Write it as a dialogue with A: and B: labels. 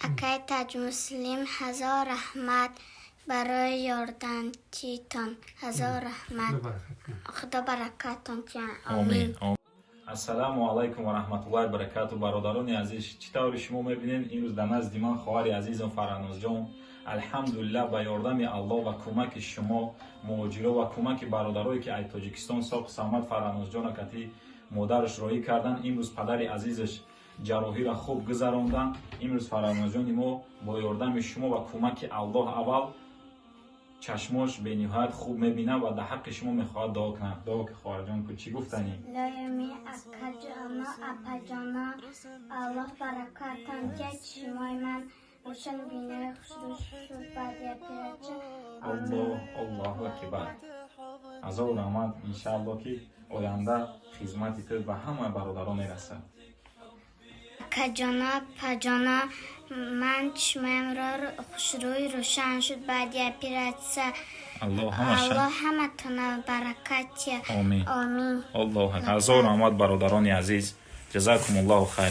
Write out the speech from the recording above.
A: Акай Таҷмуслим, ҳазор раҳмат барои ёрдамчитон, ҳазор раҳмат. Худо баракатон диҳад.
B: Омин. Ассалому алайкум ва раҳматуллоҳи баракату. Бародарони азиз, чӣ тавре шумо мебинед, имрӯз дар назди ман хоҳари азизам Фаранозҷон. Алҳамдулиллаҳ, ба ёрдами Аллоҳ ва кӯмаки шумо, муҳоҷиро, ва кӯмаки бародарое, ки ай Тоҷикистон соқу саломат Фаранозҷона кати модараш роҳӣ карданд, имрӯз падари азизаш ҷарроҳиро хуб гузаронданд. Имрӯз Фаранозҷони мо бо ёрдами шумо ва кӯмаки Аллоҳ аввал чашмош бениҳоят хуб мебинад ва дар ҳаққи шумо мехоҳад дуо кунад. Дуо ки, хоҳарҷон, ку, чӣ гуфтанӣ?
A: Лоюми акаҷоно, апаҷоно, Аллоҳ баракатон диҳад. Чашмои ман рӯшан, бинои хушрӯ шуд баъди оператсия.
B: Аллоҳ, Аллоҳу акбар, ҳазор раҳмат. Иншааллоҳ, ки оянда хизмати ту ба ҳама бародарон мерасад.
A: Акаҷоно, апаҷоно, ман чашмоямро хушрӯй, рӯшан шуд баъди оператсия.
B: Аллоҳ ҳамаша
A: Аллоҳ ҳаматона баракат диҳад.
B: Омин.
A: Омин.
B: Аллоҳ, ҳазор раҳмат, бародарони азиз. Ҷазакумуллоҳу хайр.